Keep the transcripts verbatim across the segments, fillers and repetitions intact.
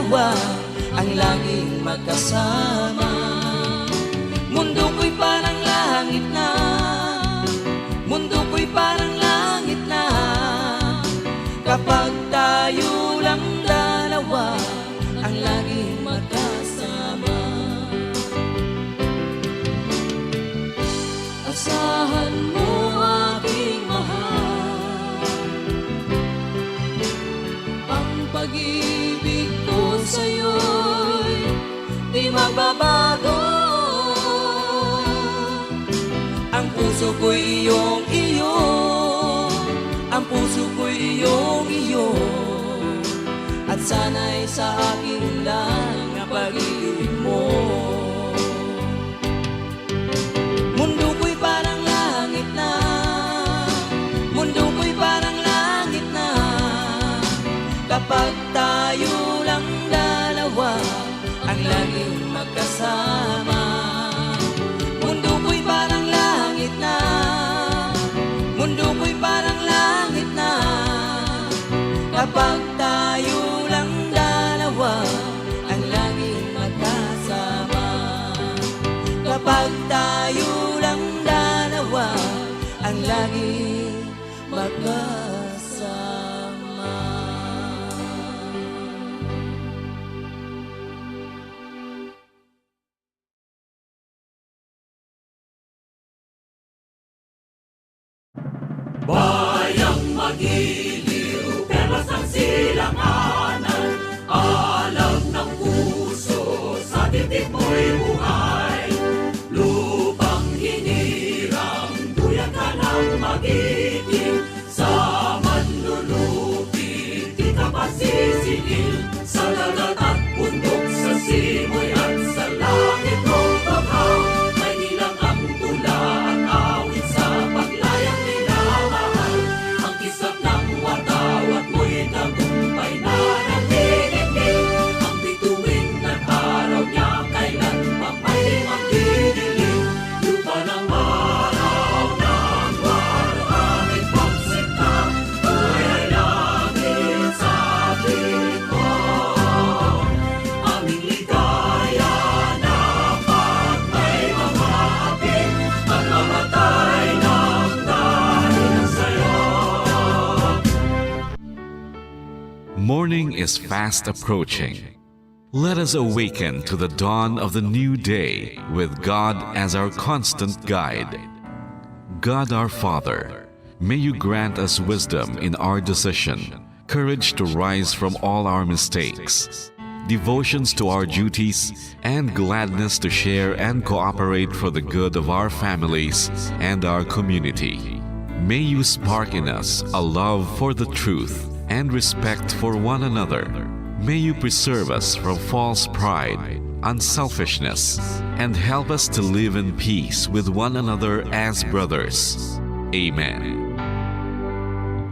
Wa ang laging magkasama. Mundo ko'y parang langit na. Mundo ko'y parang langit na. Kapag tayo lang dalawa ang laging magkasama. Asahan mo, aking mahal, ang pag-ibig ko sa'yo'y di magbabago. Ang puso ko'y iyong iyo, ang puso ko'y iyong iyo, at sana'y sa akin lang ang pag-ibig mo. Mundo ko'y parang langit na. Mundo ko'y parang langit na. Kapag tayo lang dalawa ang laging magkasama. Mundo ko'y parang langit na. Mundo ko'y parang langit na. Kapag tayo lang dalawa ang laging magkasama. Kapag tayo lang dalawa ang laging magkasama. Bayang magiliw, perlas ang silanganan. Alam ng puso, sa titik mo'y buhay. Lupang hinirang, duyan ka ng magiting. Sa manlulupi, di ka pasisiil. Sa dagat at bundok, sa simoy at sa langit mong banghaw, may ilang ang tula at awit sa paglayang minamahal. Ang kisap ng watawat mo'y tagumpay na nanginginig. Ang bituin ng araw niya kailan pa may limang didilim. Lupa ng araw ng waluhangin pagsinta, kulay langit sa tingin mo. Aming ligaya na pag may mga api, at mamatay ng dahil sa'yo. Morning is fast approaching. Let us awaken to the dawn of the new day with God as our constant guide. God our Father, may you grant us wisdom in our decision, courage to rise from all our mistakes, devotions to our duties, and gladness to share and cooperate for the good of our families and our community. May you spark in us a love for the truth and respect for one another. May you preserve us from false pride, unselfishness, and help us to live in peace with one another as brothers. Amen.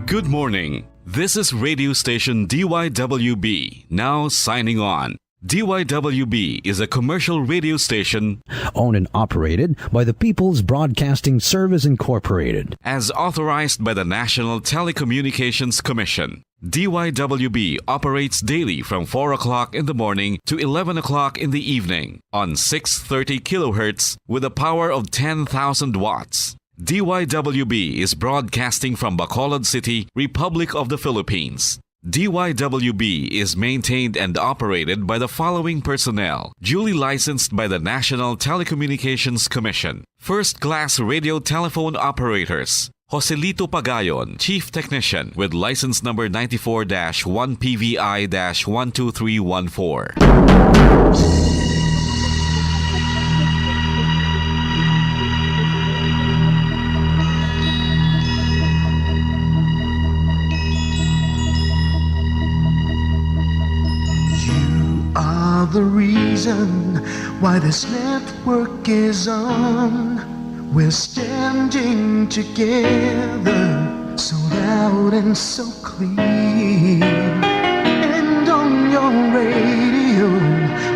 Good morning. This is radio station D Y W B, now signing on. D Y W B is a commercial radio station owned and operated by the People's Broadcasting Service Incorporated. As authorized by the National Telecommunications Commission. D Y W B operates daily from four o'clock in the morning to eleven o'clock in the evening on six thirty kilohertz with a power of ten thousand watts. D Y W B is broadcasting from Bacolod City, Republic of the Philippines. D Y W B is maintained and operated by the following personnel, duly licensed by the National Telecommunications Commission. First class radio telephone operators, Joselito Pagayon, Chief Technician, with license number ninety-four dash one P V I dash one two three one four. You are the reason why this network is on. We're standing together, so loud and so clear. And on your radio,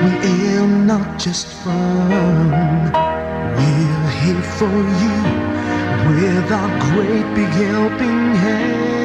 we aim not just fun. We're here for you with our great big helping hand.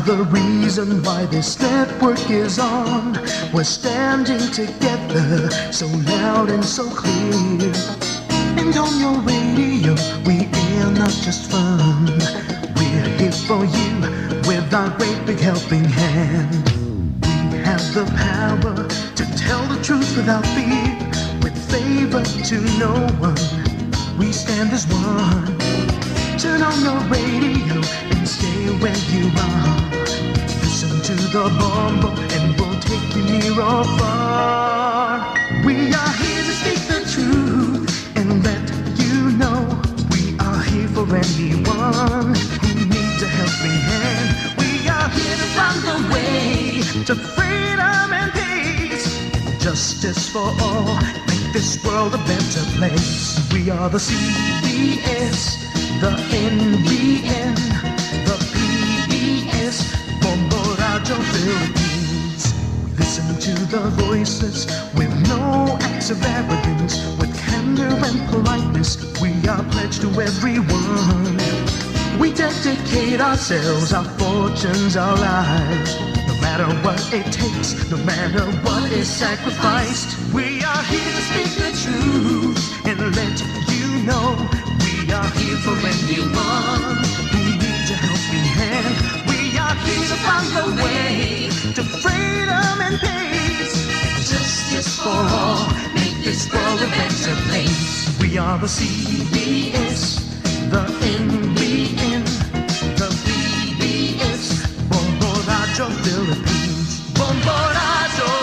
The reason why this network is on, we're standing together, so loud and so clear. And on your radio, we air not just fun. We're here for you with our great big helping hand. We have the power to tell the truth without fear, with favor to no one. We stand as one. Turn on your radio and stay where you are. Listen to the Bombo and we'll take you near or far. We are here to speak the truth and let you know we are here for anyone who needs a helping hand. We are here to find the way to freedom and peace. Justice for all, make this world a better place. We are the C B S, the N B N, the P B S, Bombo Radyo Philippines. We listen to the voices with no acts of arrogance, with candor and politeness. We are pledged to everyone. We dedicate ourselves, our fortunes, our lives. No matter what it takes, no matter what is sacrificed, we are here to speak the truth and let you know we are here for anyone who needs a helping hand. We are here to find the way to freedom and peace. Justice for all, make this world a better place. We are the C B S, the N B N, the P B S, Bombo Radyo Philippines. Bombo Radyo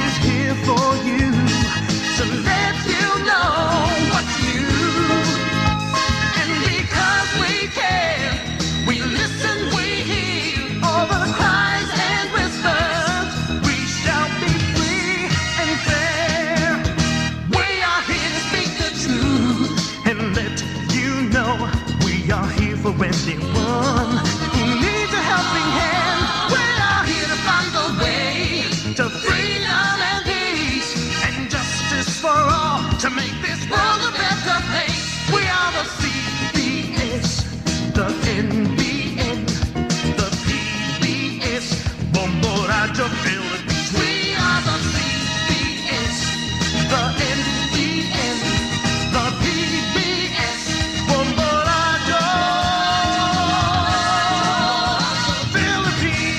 is here for you to let you know what's new. And because we care, we listen, we hear all the cries and whispers. We shall be free and fair. We are here to speak the truth and let you know we are here for anyone who needs a helping hand. We are here to find the way to freedom and peace and justice for all, to make this world a better place. We are the C B S, the N B N, the P B S, Bombo Radyo Philippines. We are the C B S, the N B N, the P B S, Bombo Radyo Philippines.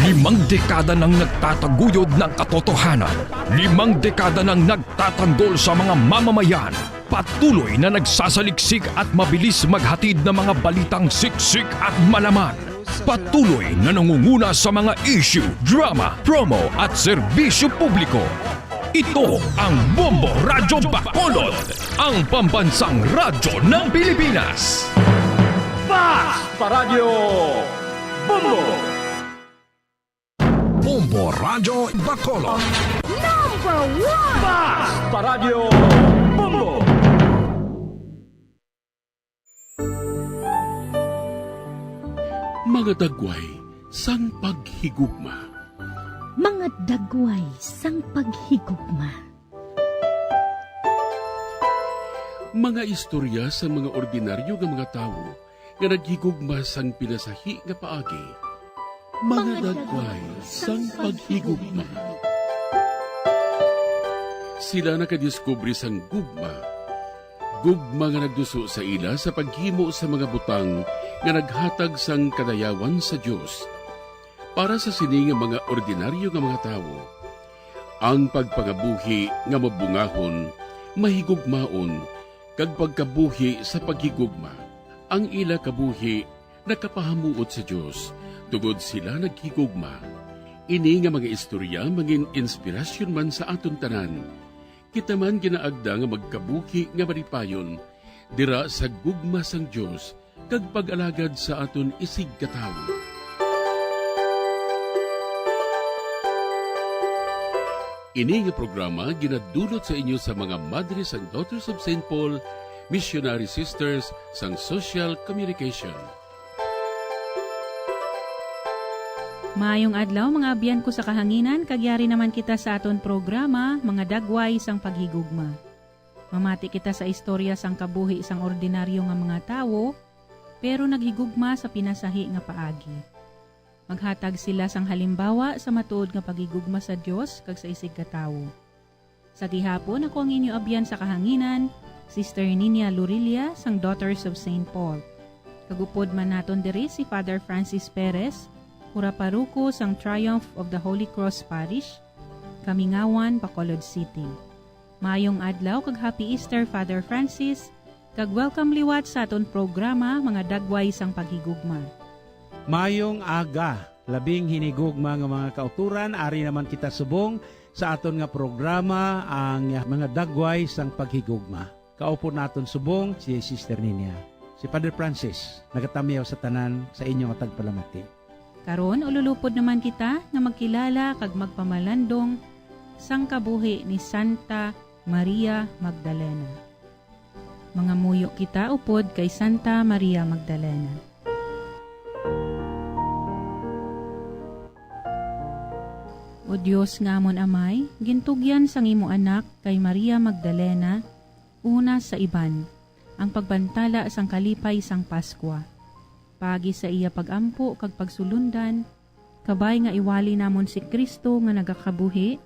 Limang dekada nang nagtataguyod ng katotohanan. Limang dekada nang nagtatanggol sa mga mamamayan. Patuloy na nagsasaliksik at mabilis maghatid ng mga balitang siksik at malaman. Patuloy na nangunguna sa mga issue, drama, promo at serbisyo publiko. Ito ang Bombo Radyo Bacolod, ang pambansang radyo ng Pilipinas. Fast Paradyo Bombo! Bombo Radyo Bacolod. Number one! Fast Paradyo Bombo! Mga dagway sang paghigugma. Mga dagway sang paghigugma. Mga istorya sang mga ordinaryo nga mga tawo nga naghigugma sang pinasahi nga paagi. Mga dagway sang paghigugma. Sila nakadiskubre sang gugma. Gugma nga nagduso sa ila sa paghimo sa mga butang nga naghatag sang kadayawan sa Dios. Para sa sini nga mga ordinaryo nga mga tawo, ang pagpangabuhi nga mabungahon, mahigugmaon, kag pagkabuhi sa paghigugma. Ang ila kabuhi nakapahamuot sa Dios, tungod sila naghigugma. Ini nga mga istorya mangin-inspirasyon man sa aton tanan. Kita man ginaagda nga magkabuhi nga malipayon dira sa gugma sang Dios kag pag-alagad sa aton isigkatawo. Ini nga programa ginadulot sa inyo sa mga Madre sang Daughters of Saint Paul, Missionary Sisters sang Social Communication. Maayong adlaw, mga abyan ko sa kahanginan, kag yari naman kita sa aton programa, Mga Dagway sang Paghigugma. Mamati kita sa istorya sang kabuhi sang ordinaryo nga mga tawo, pero naghigugma sa pinasahi nga paagi. Maghatag sila sang halimbawa sa matuod nga paghigugma sa Dios kag sa isigkatawo. Sa gihapon, ako ang inyo abyan sa kahanginan, Sister Ninia Lurilia sang Daughters of Saint Paul. Kag upod man naton diri si Father Francis Perez, kura paruko sang Triumph of the Holy Cross Parish, Kamingawan, Bacolod City. Maayong adlaw kag Happy Easter, Father Francis, kag welcome liwat sa aton programa, Mga Dagway sang Paghigugma. Mayong aga, labing hinigugma nga mga kauturan, ari naman kita subong sa aton nga programa, ang Mga Dagway sang Paghigugma. Kaupod naton subong si Sister Ninia. Si Father Francis, nagatamyaw sa tanan sa inyo nga tagpalamati. Karon, ululupod naman kita nga magkilala kag magpamalandong sang kabuhi ni Santa Maria Magdalena. Mangamuyo kita upod kay Santa Maria Magdalena. O Dios nga amon Amay, gintugyan sang imo Anak kay Maria Magdalena, una sa iban, ang pagbantala sang kalipay sang Paskwa. Paagi sa iya pag-ampo kag pagsulundan, kabay nga iwali namon si Cristo nga nagakabuhi,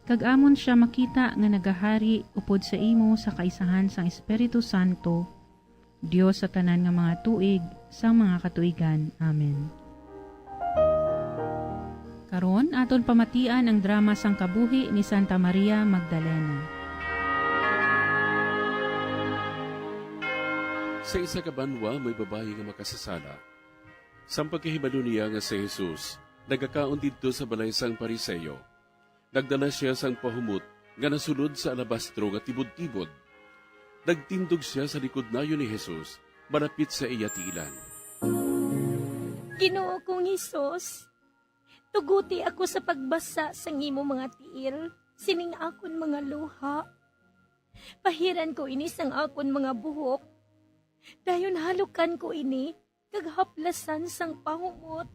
kag amon sia makita nga nagahari upod sa imo sa kaisahan sang Espiritu Santo, Dios sa tanan nga mga tuig sang mga katuigan. Amen. Karon, aton pamatian ang drama sang kabuhi ni Santa Maria Magdalena. Sa isa ka banwa, may babayi nga makasasala. Sang pagkahibalo niya nga si Jesus nagakaon didto sa balay sang Pariseo, nagdala sia sang pahumot nga nasulod sa alabastro nga tibudtibod. Nagtindog sia sa likod nayon ni Jesus, malapit sa iya tiilan. Ginoo kong Jesus, tuguti ako sa pagbasa sang imo mga tiil sining akon mga luha. Pahiran ko ini sang akon mga buhok, dayon halukan ko ini kag haplasan sang pahumot.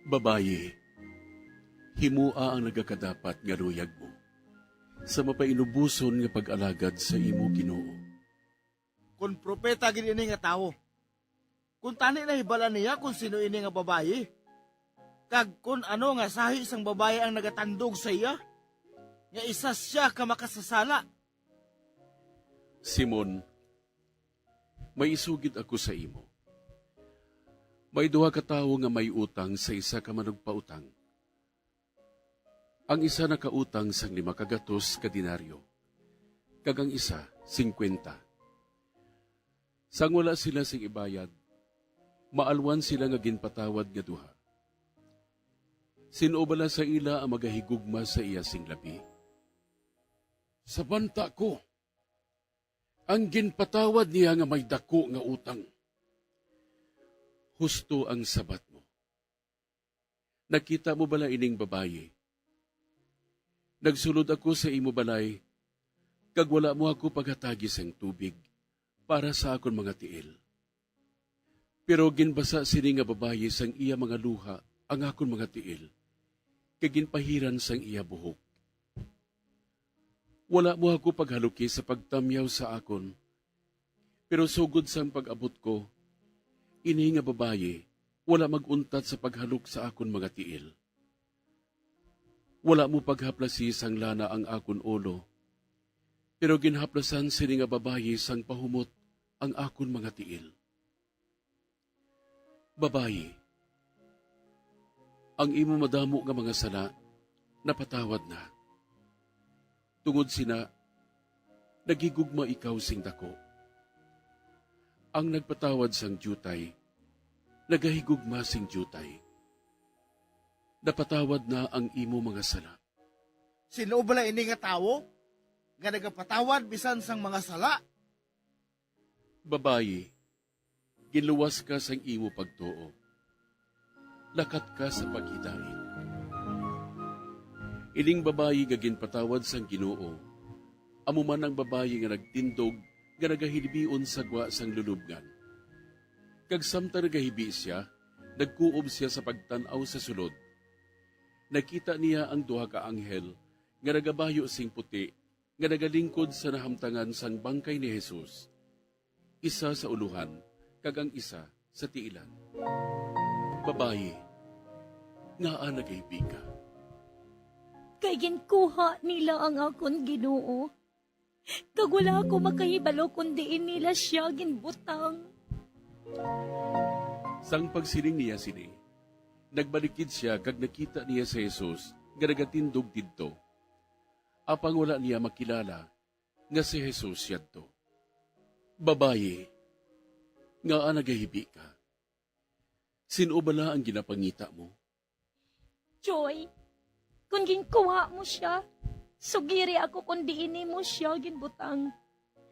Babayi, himoa ang nagakadapat nga luyag mo sa mapainuboson nga pag-alagad sa imo Ginoo. Kon propeta gid ini nga tawo, kuntani nahibal-an niya kon sino ini nga babayi, kag kon ano nga sahi sang babayi ang nagatandog sa iya, nga isa sia ka makasasala. Simon, may isugid ako sa imo. May duha ka tawo nga may utang sa isa ka manugpautang. Ang isa nakautang sang lima ka gatos ka denaryo, kag ang isa, singkwenta. Sang wala sila sing ibayad, maalwan sila nga ginpatawad nga duha. Sin-o bala sa ila ang magahigugma sa iya sing labi? Sa banta ko, ang ginpatawad niya nga may daku nga utang. Husto ang sabat mo. Nakita mo bala ining babayi? Nagsulod ako sa imo balay, kag wala mo ako paghatagi sang tubig para sa akon mga tiil. Pero ginbasa sini nga babayi sang iya mga luha ang akon mga tiil, kag ginpahiran sang iya buhok. Wala mo ako paghaluki sa pagtamyaw sa akon, pero sugod sang pag-abot ko, ini nga babayi wala mag-untat sa paghalok sa akon mga tiil. Wala mo paghaplasi sang lana ang akon ulo, pero ginhaplasan sini nga babayi sang pahumot ang akon mga tiil. Babayi, ang imo madamo nga mga sala napatawad na. Tungod sina, naghigugma ikaw sing daku. Ang nagpatawad sang diutay nagahigugma sing diutay. Napatawad na ang imo mga sala. Sin-o bala ini nga tawo nga nagapatawad bisan sang mga sala? Babayi, ginluwas ka sang imo pagtuo. Lakat ka sa paghidait. Ining babayi nga ginpatawad sang Ginoo, amo man ang babayi nga nagtindog nga nagahilbion sa gwa sang lulubngan. Kag samtang nagahibi sia, nagkuob sia sa pagtan-aw sa sulod. Nakita niya ang duha ka anghel nga nagabayo sing puti nga nagalingkod sa nahamtangan sang bangkay ni Jesus, isa sa ulohan kag ang isa sa tiilan. "Babayi, ngaa nagahibi ka?" "Kay ginkuha nila ang akon Ginoo, kag wala ako makahibalo kon diin nila sia ginbutang." Sang pagsiling niya sini, nagbalikid sia kag nakita niya si Jesus nga nagatindog didto. Apang wala niya makilala nga si Jesus yadto. "Babayi, ngaa nagahibi ka? Sin-o bala ang ginapangita mo?" "Joy, kon ginkuha mo sia, sugiri ako kon diin nimo sia ginbutang,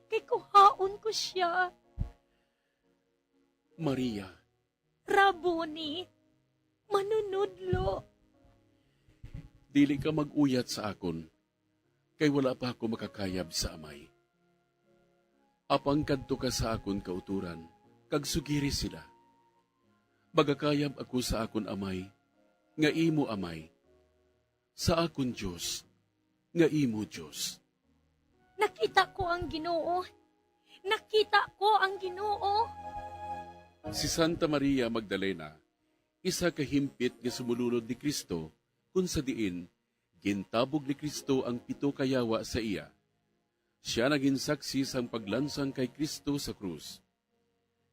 kay kuhaon ko sia." "Maria." "Rabboni, Manunodlo." "Dili ka mag-uyat sa akon, kay wala pa ako makakayab sa Amay. Apang kadto ka sa akon kautoran, kag sugiri sila. Magakayab ako sa akon Amay, nga imo Amay, sa akon Dios, nga imo Dios." "Nakita ko ang Ginoo! Nakita ko ang Ginoo!" Si Santa Maria Magdalena, isa ka himpit nga sumulunod ni Cristo, kun sa diin gintabog ni Cristo ang pito ka yawa sa iya. Sia nagin saksi sang paglansang kay Cristo sa krus.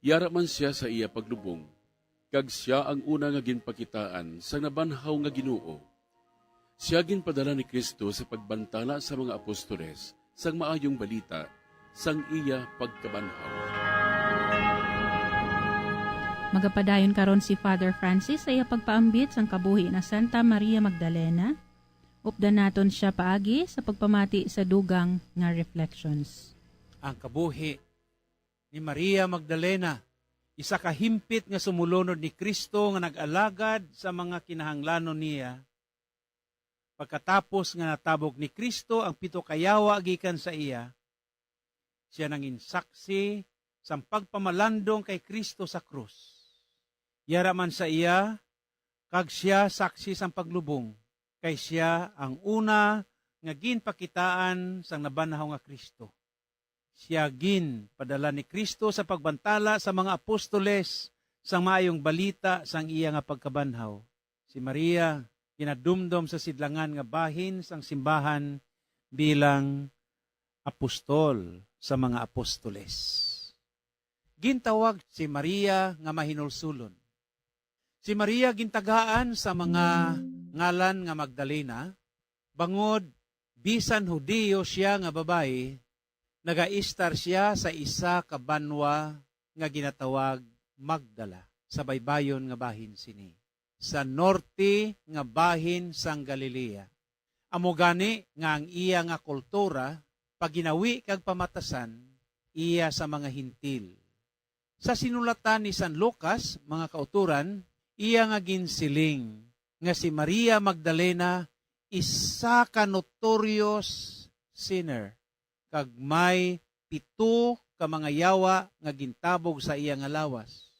Yara man sia sa iya paglubong, kag sia ang una nga ginpakitaan sang nabanhaw nga Ginoo. Sia ginpadala ni Cristo sa pagbantala sa mga apostoles sang Maayong Balita sang iya pagkabanhaw. Magapadayon karon si Father Francis sa iya pagpaambit sang kabuhi na Santa Maria Magdalena. Updan naton sia paagi sa pagpamati sa dugang nga reflections. Ang kabuhi ni Maria Magdalena, isa ka himpit nga sumulunod ni Cristo nga nag-alagad sa mga kinahanglanon niya. Pagkatapos nga natabog ni Cristo ang pito ka yawa gikan sa iya, sia nangin saksi sang pagpamalandong kay Cristo sa krus. Yara man sa iya, kag sia saksi sang paglubong, kay sia ang una nga ginpakitaan sang nabanhaw nga Cristo. Sia ginpadala ni Cristo sa pagbantala sa mga apostoles sang Maayong Balita sang iya nga pagkabanhaw. Si Maria ginadumdom sa sidlangan nga bahin sang simbahan bilang apostol sa mga apostoles. Gintawag si Maria nga mahinulsulon. Si Maria gintagaan sa mga ngalan nga Magdalena, bangod bisan Hudiyo sia nga babayi, nagaistar sia sa isa ka banwa nga ginatawag Magdala, sa baybayon nga bahin sini, sa norte nga bahin sang Galilea. Amo gani nga ang iya nga kultura, paginawi kag pamatasan iya sa mga Hentil. Sa sinulatan ni San Lucas, mga kautoran, iya nga ginsiling nga si Maria Magdalena isa ka notorious sinner, kag may pito ka mga yawa nga gintabog sa iya nga lawas.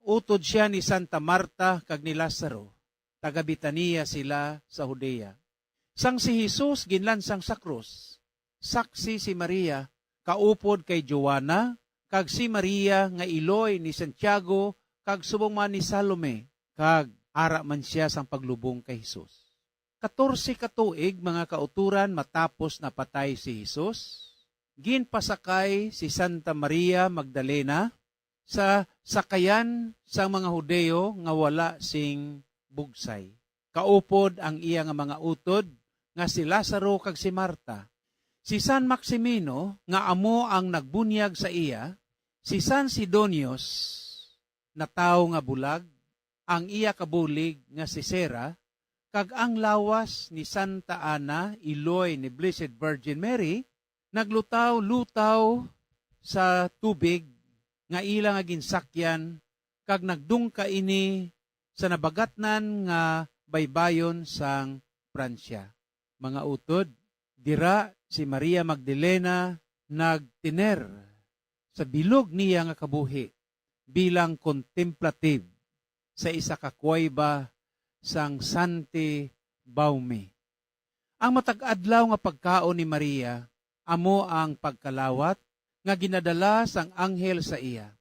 Utod sia ni Santa Marta kag ni Lazaro, taga Betania sila sa Judea. Sang si Jesus ginlansang sa krus, saksi si Maria kaupod kay Joanna kag si Maria nga iloy ni Santiago kag subong man ni Salome, kag ara man sia sang paglubong kay Jesus. Katorse ka tuig, mga kautoran, matapos napatay si Jesus, ginpasakay si Santa Maria Magdalena sa sakayan sang mga Hudiyo nga wala sing bugsay, kaupod ang iya nga mga utod nga si Lazaro kag si Marta. Si San Maximino, nga amo ang nagbunyag sa iya, si San Sidonius, natawo nga bulag, ang iya kabulig nga si Sera, kag ang lawas ni Santa Ana, iloy ni Blessed Virgin Mary, naglutaw-lutaw sa tubig nga ila nga ginsakyan, kag nagdungka ini sa nabagatnan nga baybayon sang Pransya. Mga utod, dira si Maria Magdalena nagtener sa bilog niya nga kabuhi bilang contemplative sa isa ka kuweba sang Santi Baume. Ang matag adlaw nga pagkaon ni Maria amo ang pagkalawat nga ginadala sang anghel sa iya.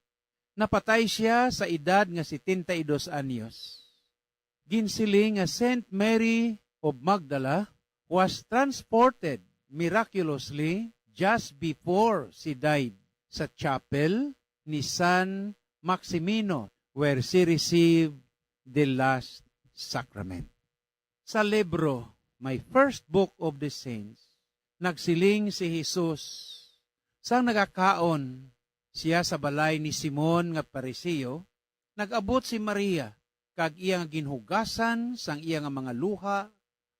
Napatay sia sa edad nga setenta y dos anyos. Ginsiling nga Saint Mary of Magdala was transported miraculously just before she died sa chapel ni San Maximino, where she received the last sacrament. Sa libro My First Book of the Saints, nagsiling si Jesus, sang nagakaon siya sa balay ni Simon nga Pariseo, nag-abot si Maria kag iya nga ginhugasan sang iya nga mga luha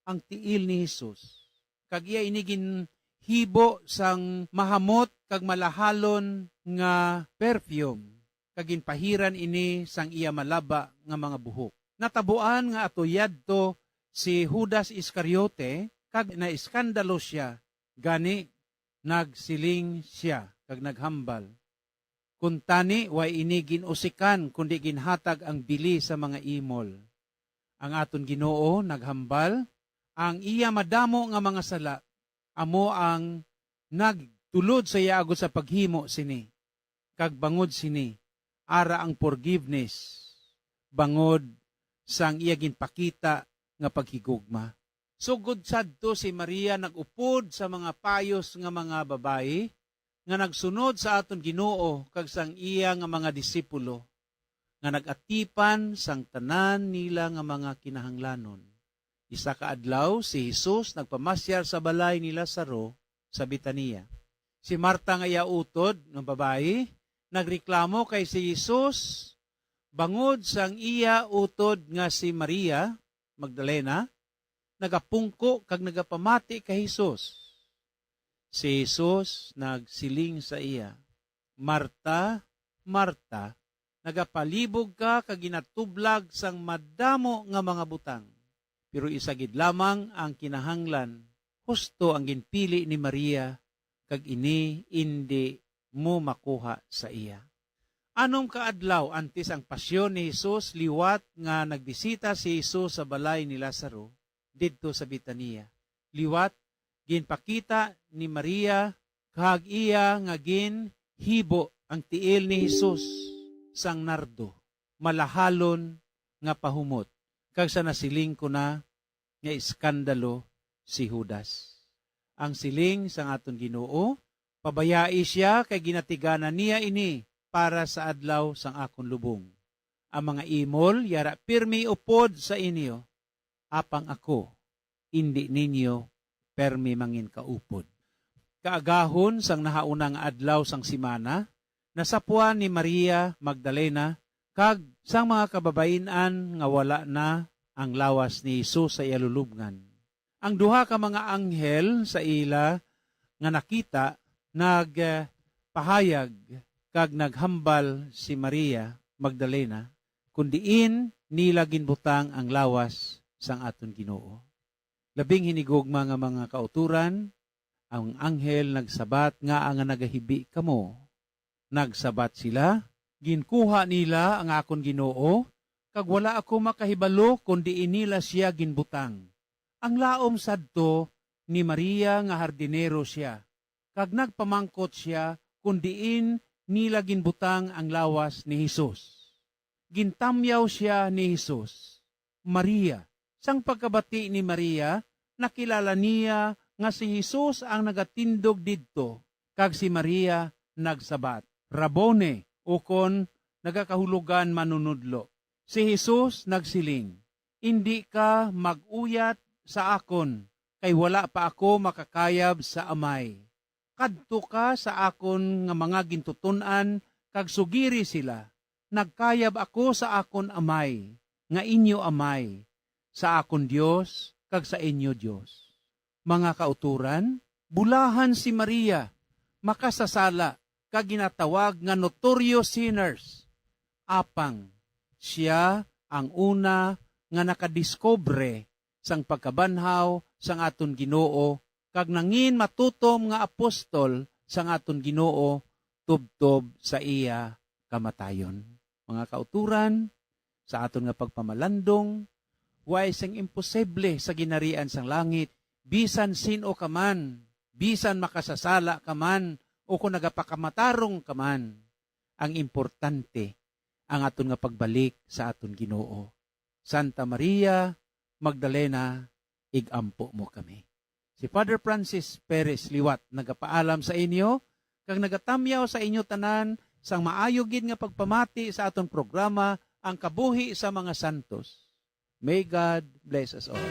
ang tiil ni Jesus, kag iya ini ginhibo sang mahamot kag malahalon nga perfume, kag ginpahiran ini sang iya malaba nga mga buhok. Natabuan nga ato yadto si Judas Iscariote, kag naeskandalo sia, gani nagsiling sia kag naghambal, "Kuntani, way ini gin-usikan, kundi ginhatag ang bili sa mga imol." Ang aton Ginoo naghambal, ang iya madamo nga mga sala amo ang nagtulod sa iya agod sa paghimo sini, kag bangod sini, ara ang forgiveness bangod sang iya ginpakita nga paghigugma. Sugod sadto, si Maria nag-upod sa mga payos nga mga babayi nga nagsunod sa aton Ginoo kag sang iya nga mga disipulo, nga nag-atipan sang tanan nila nga mga kinahanglanon. Isa ka adlaw, si Jesus nagpamasyar sa balay ni Lazaro sa Betania. Si Marta nga iya utod nga babayi nagreklamo kay si Jesus bangod sang iya utod nga si Maria Magdalena nagapungko kag nagapamati kay Jesus. Si Jesus nagsiling sa iya, "Marta, Marta, nagapalibog ka kag ginatublag sang madamo nga mga butang, pero isa gid lamang ang kinahanglan. Husto ang ginpili ni Maria, kag ini indi mo makuha sa iya." Anom ka adlaw antes ang pasyon ni Jesus, liwat nga nagbisita si Jesus sa balay ni Lazaro didto sa Betania. Liwat, ginpakita ni Maria kag iya nga ginhibo ang tiil ni Jesus sang nardo, malahalon nga pahumot, kag sa nasiling ko na nga iskandalo si Judas. Ang siling sang aton Ginoo, "Pabayai sia, kay ginatiganan niya ini para sa adlaw sang akon lubong. Ang mga imol yara pirmi upod sa inyo, apang ako, indi ninyo permi manginkaupod." Kaagahon sang nahauna nga adlaw sang semana, nasapuan ni Maria Magdalena kag sang mga kababayin-an nga wala na ang lawas ni Jesus sa iya lulubngan. Ang duha ka mga anghel sa ila nga nakita nagpahayag kag naghambal si Maria Magdalena kon diin nila ginbutang ang lawas sang aton Ginoo. Labing hinigugma nga mga kautoran, ang anghel nagsabat nga nga nagahibi kamo. Nagsabat sila, "Ginkuha nila ang akon Ginoo, kag wala ako makahibalo kon diin nila sia ginbutang." Ang laom sadto ni Maria nga hardinero sia, kag nagpamangkot sia kon diin nila ginbutang ang lawas ni Jesus. Gintamyaw sia ni Jesus, "Maria." Sang pagkabati ni Maria, nakilala niya nga si Jesus ang nagatindog didto, kag si Maria nagsabat, "Rabboni," ukon nagakahulogan, "Manunodlo." Si Jesus nagsiling, "Indi ka mag-uyat sa akon, kay wala pa ako makakayab sa Amay. Kadto ka sa akon nga mga gintuton-an kag sugiri sila, 'Nagkayab ako sa akon Amay, nga inyo Amay, sa akon Dios, kag sa inyo Dios.'" Mga kautoran, bulahan si Maria makasasala kag ginatawag nga notorious sinners. Apang sia ang una nga nakadiskubre sang pagkabanhaw sang aton Ginoo kag nangin matutom nga apostol sang aton Ginoo tubtob sa iya kamatayon. Mga kautoran, sa aton nga pagpamalandong, way sing imposible sa ginharian sang langit. Bisan sin-o ka man, bisan makasasala ka man o kon nagapakamatarong ka man. Ang importante, ang aton nga pagbalik sa aton Ginoo. Santa Maria Magdalena, ig-ampo mo kami. Si Father Francis Perez liwat nagapaalam sa inyo kag nagatamyaw sa inyo tanan sang maayo gid nga pagpamati sa aton programa, Ang Kabuhi sa mga Santos. May God bless us all.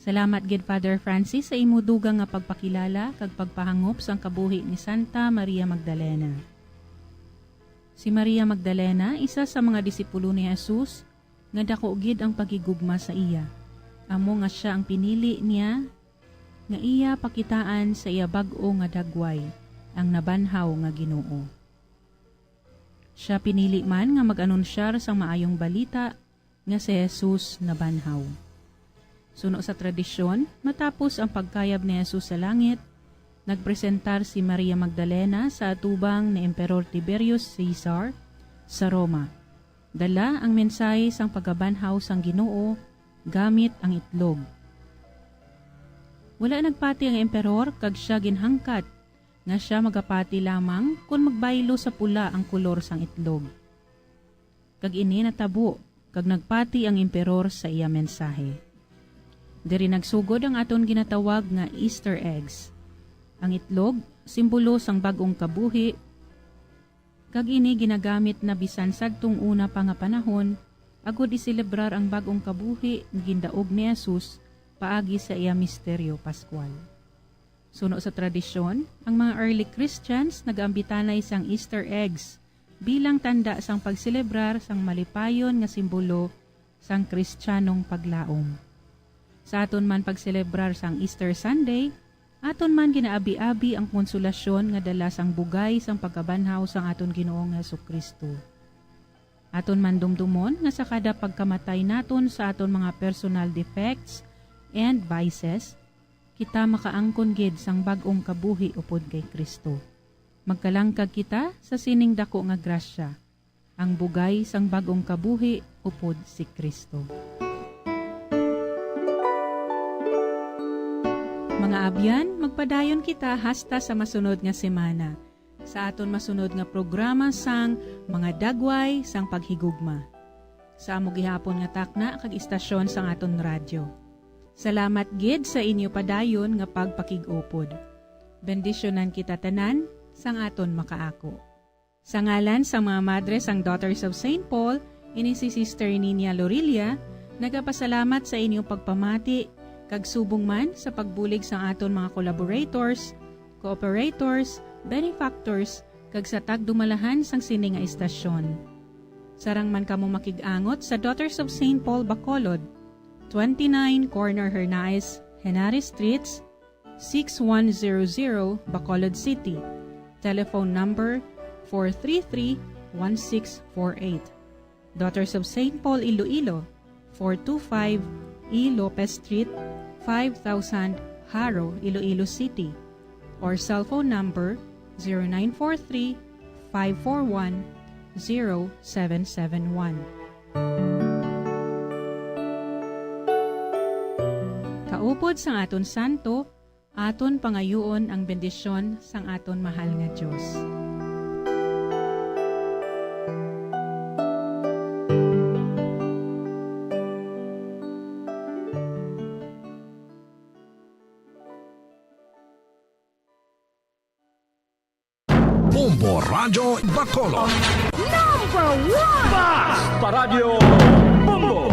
Salamat gid, Father Francis, sa imo dugang nga pagpakilala kag pagpahangop sang kabuhi ni Santa Maria Magdalena. Si Maria Magdalena, isa sa mga disipulo ni Jesus nga daku gid ang paghigugma sa iya, amo nga sia ang pinili niya nga iya pakitaan sa iya bag-o nga dagway, ang nabanhaw nga Ginoo. Sia pinili man nga mag-anunsyar sang Maayong Balita nga si Jesus nabanhaw. Suno sa tradisyon, matapos ang pagkayab ni Jesus sa langit, nagpresentar si Maria Magdalena sa atubang ni Emperor Tiberius Caesar sa Roma, dala ang mensahe sang pagkabanhaw sang Ginoo gamit ang itlog. Wala nagpati ang emperor, kag sia ginhangkat nga sia magapati lamang kon magbaylo sa pula ang kolor sang itlog. Kag ini natabo, kag nagpati ang emperor sa iya mensahe. Diri nagsugod ang aton ginatawag nga Easter eggs. Ang itlog, simbolo sang bag-ong kabuhi, kag ini ginagamit na bisan sadtong una pa nga panahon, agud iselebrar ang bag-ong kabuhi nga gindaog ni Jesus paagi sa iya misteryo pascual. Suno sa tradisyon, ang mga early Christians nagaambitanay sang Easter eggs bilang tanda sang pagselebrar sang malipayon nga simbolo sang Kristiyanong paglaom. Sa aton man pagselebrar sang Easter Sunday, aton man ginaabi-abi ang konsolasyon nga dala sang bugay sang pagkabanhaw sang aton Ginoong Jesu-Cristo. Aton man dumdumon nga sa kada pagkamatay naton sa aton mga personal defects and vices, kita makaangkon gid sang bag-ong kabuhi upod kay Cristo. Magkalangkag kita sa sining dako nga grasya, ang bugay sang bag-ong kabuhi upod si Cristo. Mga abyan, magpadayon kita hasta sa masunod nga semana, sa aton masunod nga programa sang Mga Dagway sang Paghigugma, sa amo gihapon nga takna kag istasyon sang aton radyo. Salamat gid sa inyo padayon nga pagpakig-upod. Bendisyonan kita tanan sang aton makaako. Sa ngalan sang mga madre sang Daughters of Saint Paul, ini si Sister Nina Lorilla, nagapasalamat sa inyong pagpamati kag subong man sa pagbulig sang aton mga collaborators, cooperators, benefactors, kag sa tagdumalahan sang sini nga istasyon. Sarang man kamo makig-angot sa Daughters of Saint Paul Bacolod, twenty-nine Corner Hernaez, Henares Streets, six one zero zero, Bacolod City. Telephone number four three three, one six four eight. Daughters of Saint Paul Iloilo, four two five E Lopez Street, five thousand, Jaro, Iloilo City, or cell phone number zero nine four three, five four one, zero seven seven one. Kaupod sang aton santo, aton pangayuon ang bendisyon sang aton mahal nga Dios. Bombo Radyo Bacolod. Number one! Bas! Paradyo Bombo!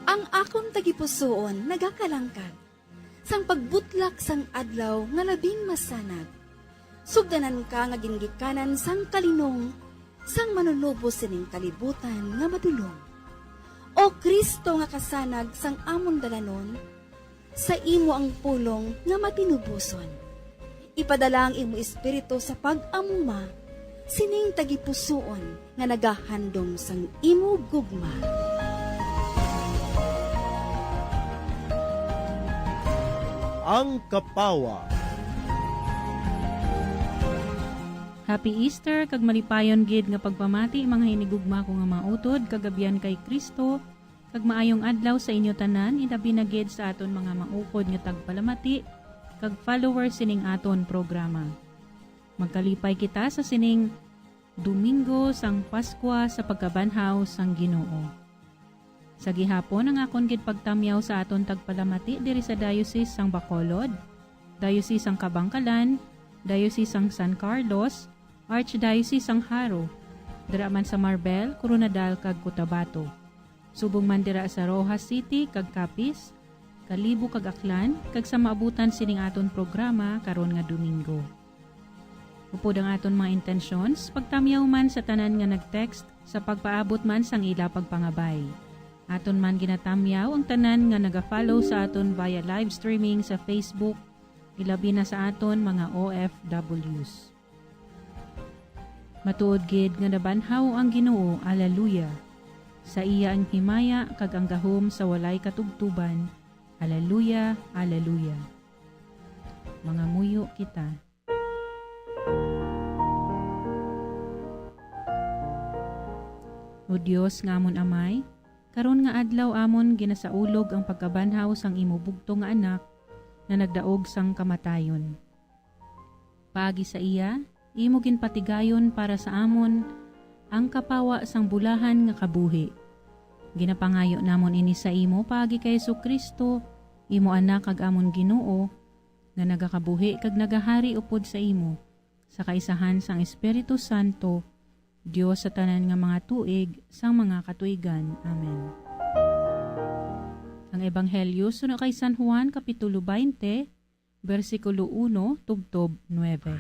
Ang akon tagipusoon nagakalangkag sang pagbutlak sang adlaw nga labing masanag. Sugdanan ka nga gingikanan sang kalinong sang Manunubos sining kalibutan nga madulom. O Cristo nga kasanag sang amon dalanon, sa imo ang pulong nga matinuboson. Ipadala ang imo Espiritu sa pag-amuma sining tagipusoon nga nagahandom sang imo gugma. Ang Kapawa. Happy Easter kag malipayon gid nga pagpamati, mga hinigugma ko nga mga utod, kag abyan kay Cristo, kag maayong adlaw sa inyo tanan, ilabi na gid sa aton mga maukod nga tagpalamati kag followers sining aton programa. Magkalipay kita sa sining Domingo sang Paskwa sa pagkabanhaw sang Ginoo. Sa gihapon, ang akon gid pagtamyaw sa aton tagpalamati diri sa Diocese sang Bacolod, Diocese sang Kabankalan, Diocese sang San Carlos, Archdiocese sang Jaro, dira man sa Marbel, Koronadal, kag Cotabato. Subong man dira sa Roxas City kag Capiz, Kalibo kag Aklan, kag sa maabutan sining aton programa karon nga Domingo. Upod ang aton mga intentions, pagtamyaw man sa tanan nga nag-text sa pagpaabot man sang ila pagpangabay. Aton man ginatamyaw ang tanan nga naga-follow sa aton via live streaming sa Facebook, ilabi na sa aton mga O F Ws. Matuod gid nga nabanhaw ang Ginoo, aleluya. Sa iya ang himaya kag ang gahom sa walay katubtoban, aleluya, aleluya. Mangamuyo kita. O Dios nga amon Amay, karon nga adlaw amon ginasaulog ang pagkabanhaw sang imo bugtong nga Anak nga nagdaog sang kamatayon. Paagi sa iya, imo ginpatigayon para sa amon ang kapawa sang bulahan nga kabuhi. Ginapangayo namon ini sa imo paagi kay Jesu-Cristo, imo Anak kag amon Ginoo, nga nagakabuhi kag nagahari upod sa imo, sa kaisahan sang Espiritu Santo, Dios sa tanan nga mga tuig sang mga katuigan. Amen. Ang Ebanghelyo suno kay San Juan, Kapitulo twenty, bersikulo uno tubtob nuebe.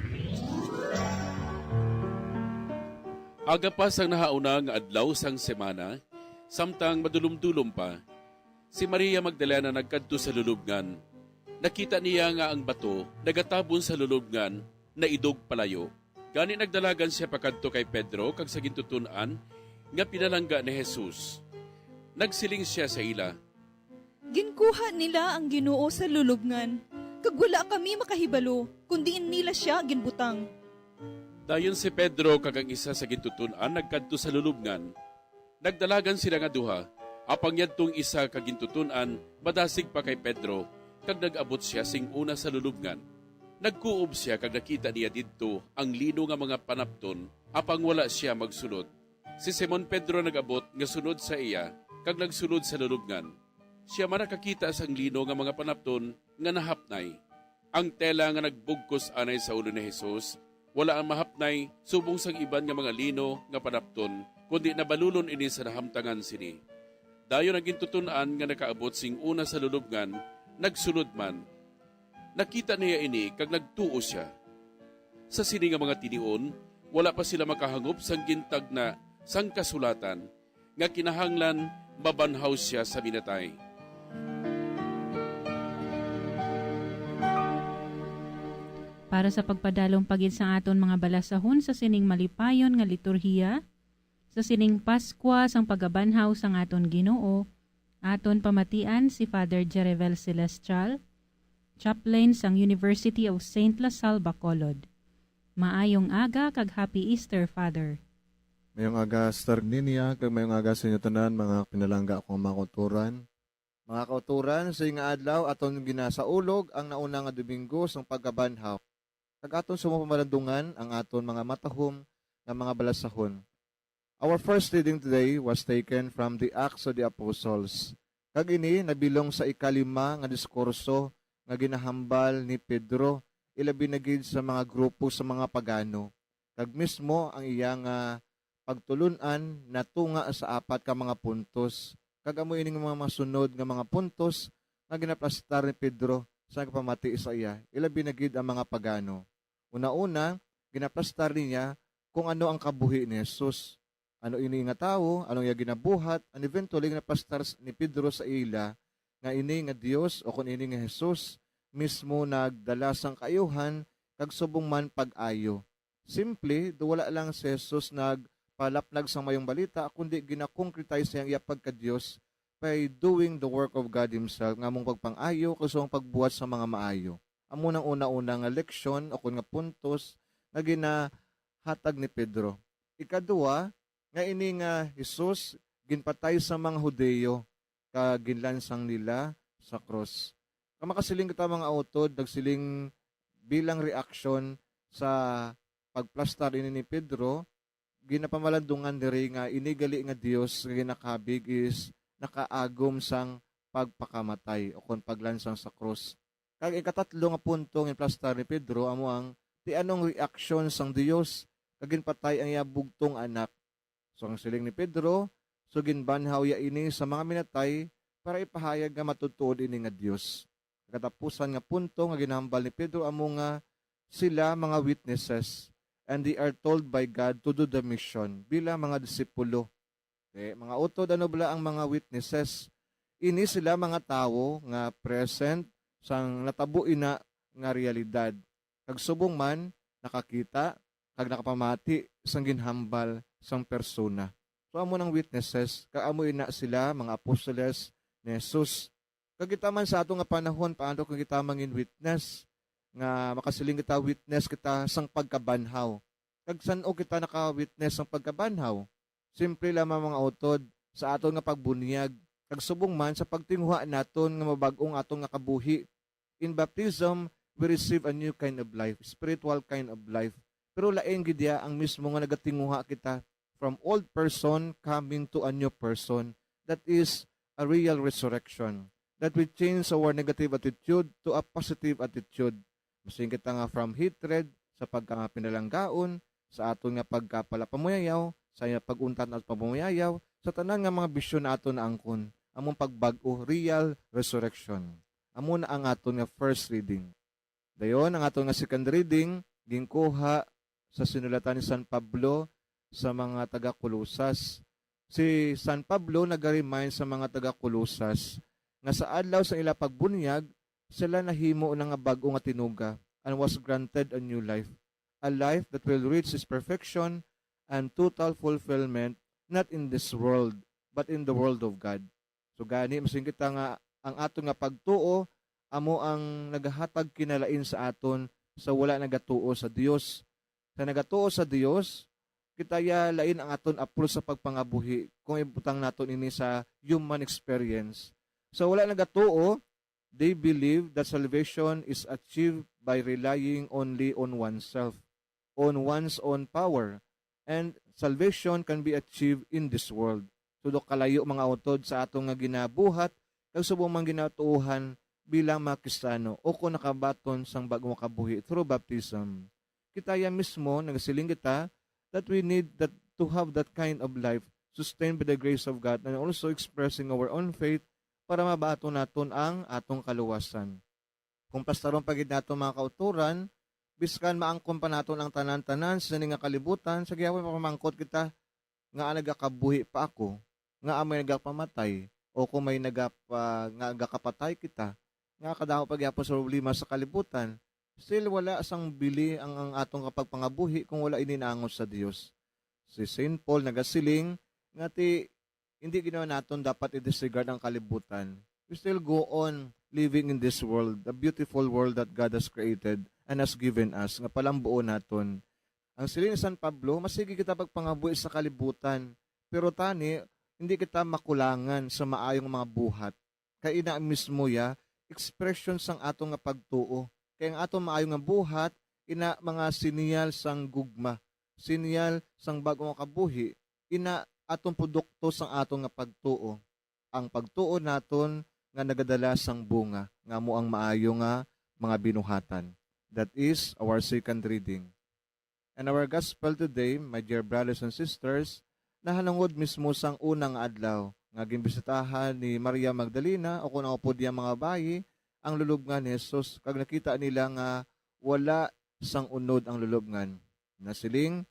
Aga pa sang nahauna nga adlaw sang semana, samtang madulom-dulom pa, si Maria Magdalena nagkadto sa lulubngan. Nakita niya nga ang bato nagatabon sa lulubngan naidog palayo. Gani nagdalagan sia pakadto kay Pedro kag sa gintuton-an nga pinalangga ni Jesus. Nagsiling sia sa ila, "Ginkuha nila ang Ginoo sa lulubngan, kag wala kami makahibalo kon diin nila sia ginbutang." Dayon si Pedro kag ang isa sa gintuton-an nagkadto sa lulubngan. Nagdalagan sila nga duha, apang yadtong isa ka gintuton-an madasig pa kay Pedro, kag nag-abot sia sing una sa lulubngan. Nagkuob sia kag nakita niya didto ang lino nga mga panapton, apang wala sia magsulod. Si Simon Pedro nag-abot nga sunod sa iya, kag nagsulod sa lulubngan. Sia man nakakita sang lino nga mga panapton nga nahapnay. Ang tela nga nagbugkos anay sa ulo ni Jesus, wala ang mahapnay subong sang iban nga mga lino nga panapton, kundi nabalulon ini sa nahamtangan sini. Dayon ang gintuton-an nga nakaabot sing una sa lulubngan nagsulod man. Nakita niya ini kag nagtuo sia. Sa sini nga mga tinion, wala pa sila makahangop sang gintagna sang kasulatan, nga kinahanglan mabanhaw sia sa minatay. Para sa pagpadalom pa gid sa aton mga balasahon sa sining malipayon nga liturhiya, sa sining Paskwa sang pagabanhaw sang aton Ginoo, aton pamatian si Father Jerevel Celestial, chaplain sang University of Saint La Salle, Bacolod. Maayong aga kag Happy Easter, Father. Mayong aga, Sister Ninia, kag mayong aga sa inyo tanan, mga pinalangga akong mga kauturan. Mga kauturan, sa nga adlaw, aton ginasaulog ang nauna nga Domingo sang pagkabanhaw. Kag aton sumo pamalandungan ang aton mga matahom nga mga balasahon. Our first reading today was taken from the Acts of the Apostles. Kag ini nabilong sa ikalima nga diskurso nga ginahambal ni Pedro, ilabi na gid sa mga grupo sa mga pagano. Kag mismo ang iya nga pagtulon-an natunga sa apat ka mga puntos, kag amo ini nga mga masunod nga mga puntos nga ginaplastar ni Pedro sa nagpamati sa iya, ilabi na gid ang mga pagano. Una-una, ginaplastar niya kung ano ang kabuhi ni Jesus. Ano ini nga tawo, ano iya ginabuhat, and eventually ginaplastar s-, ni Pedro sa ila nga ini nga Dios o kung ini nga Jesus mismo nagdala sang kaayuhan kag subong man pag-ayo. Simple, do wala lang si Jesus nagpalaplag sang mayong balita, kundi gina-concretize niya ang iya pagka-Dios by doing the work of God Himself, nga among pagpang-ayo kag sa among pagbuhat sa mga maayo. Amo nang una-una nga leksyon o kun nga puntos nga gina-, hatag ni Pedro. Ikadua, nga ini nga Jesus ginpatay sa mga Hudiyo kag ginlansang nila sa krus. Kag makasiling kita, mga utod, nagsiling bilang reaksyon sa pagplastar ini ni Pedro, ginapamalandungan diri nga ini gali nga Dios nga ginakabig is nakaagom sang pagpakamatay o kon paglansang sa krus. Kag ikatatlo nga punto nga ginplastar ni Pedro amo ang ti anong reaksyon sang Dios kag ginpatay ang iya bugtong anak. So ang siling ni Pedro, so ginbanhaw ya ini sa mga minatay para ipahayag nga matutuod ini nga Dios. Katapusan nga punto nga ginahambal ni Pedro amo nga sila mga witnesses, and they are told by God to do the mission bilang mga disipulo. Okay, mga utod, ano bala ang mga witnesses? Ini sila mga tawo nga present sang natabo ina nga realidad, kag subong man nakakita kag nakapamati sang ginhambal sang persona. So amo nang witnesses, kag amo ina sila mga apostoles ni Jesus. Kag kita man sa ato nga panahon, paano kung kita mangin witness? Nga makasiling kita, witness kita sang pagkabanhaw. Kag san-o kita naka-witness sang pagkabanhaw? Simple lamang, mga utod, sa aton nga pagbunyag, kag subong man sa pagtinguha naton nga mabag-o ang aton nga kabuhi. In baptism, we receive a new kind of life, spiritual kind of life. Pero lain gid iya ang mismo nga nagatinguha kita from old person coming to a new person. That is a real resurrection. That we change our negative attitude to a positive attitude. Masin kita nga from hatred, sa pagkapinalanggaon, sa aton nga pagkapalapamuyayaw, sa pag-untat at pagpamuyayaw, sa tanan nga mga bisyon na aton naangkon, among pagbag-o, real resurrection. Amo na ang aton nga first reading. Dayon, ang aton nga second reading, ginkuha sa sinulatan ni San Pablo sa mga taga-Colosas. Si San Pablo naga-remind sa mga taga-Colosas nga sa adlaw sa ila pagbunyag, sila nahimo na nga bag-o nga tinuga and was granted a new life, a life that will reach its perfection and total fulfillment, not in this world, but in the world of God. So gani, masing kita nga ang aton nga pagtuo amo ang nagahatag kinalain sa aton sa wala nagatuo sa Dios. Sa nagatuo sa Dios, kita ya lain ang aton approach sa pagpangabuhi kung ibutang naton ini sa human experience. Sa wala nagatuo, they believe that salvation is achieved by relying only on oneself, on one's own power, and salvation can be achieved in this world. So, do kalayo, mga utod, sa aton nga ginabuhat kag subong man ginatuohan bilang mga Kristiyano o kon nakabaton sang bag-o nga kabuhi through baptism. Kita ya mismo, nagasiling kita that we need that to have that kind of life sustained by the grace of God and also expressing our own faith para mabaton naton ang atong kaluwasan. Kung pastaron pa gid nato, mga kauturan, biskan maangkon pa naton ang tanan-tanan sini nga kalibutan, sa gihapon mapamangkot kita, "Ngaa nagakabuhi pa ako? Ngaa may nagapamatay? O kung may nagapa-, nga nagakapatay kita, nga kadamo pa gihapon sa problema sa kalibutan?" Still, wala sang bili ang, ang atong kapagpangabuhi kung wala ini naangot sa Dios. Si Saint Paul nagasiling nga ti hindi gid naman naton dapat i-disregard ang kalibutan. We still go on living in this world, the beautiful world that God has created and has given us, nga palambuon naton. Ang siling ni San Pablo, masigi kita pagpangabuhi sa kalibutan, pero tani, hindi kita makulangan sa maayong mga buhat. Kay ina mismo ya, expression sang ato nga pagtuo. Kay ang ato maayo nga buhat, ina mga sinyal sang gugma, sinyal sang bag-o nga kabuhi, ina atong produkto sang ato nga pagtuo. Ang pagtuo naton nga nagadala sang bunga, nga amo ang maayo nga mga binuhatan. That is our second reading. And our gospel today, my dear brothers and sisters, nahanungod mismo sang una nga adlaw nga ginbisitahan ni Maria Magdalena, o kon ang upod niya mga bayi, ang lulubngan ni Jesus, kag nakita nila nga wala sang unod ang lulubngan. Nasiling,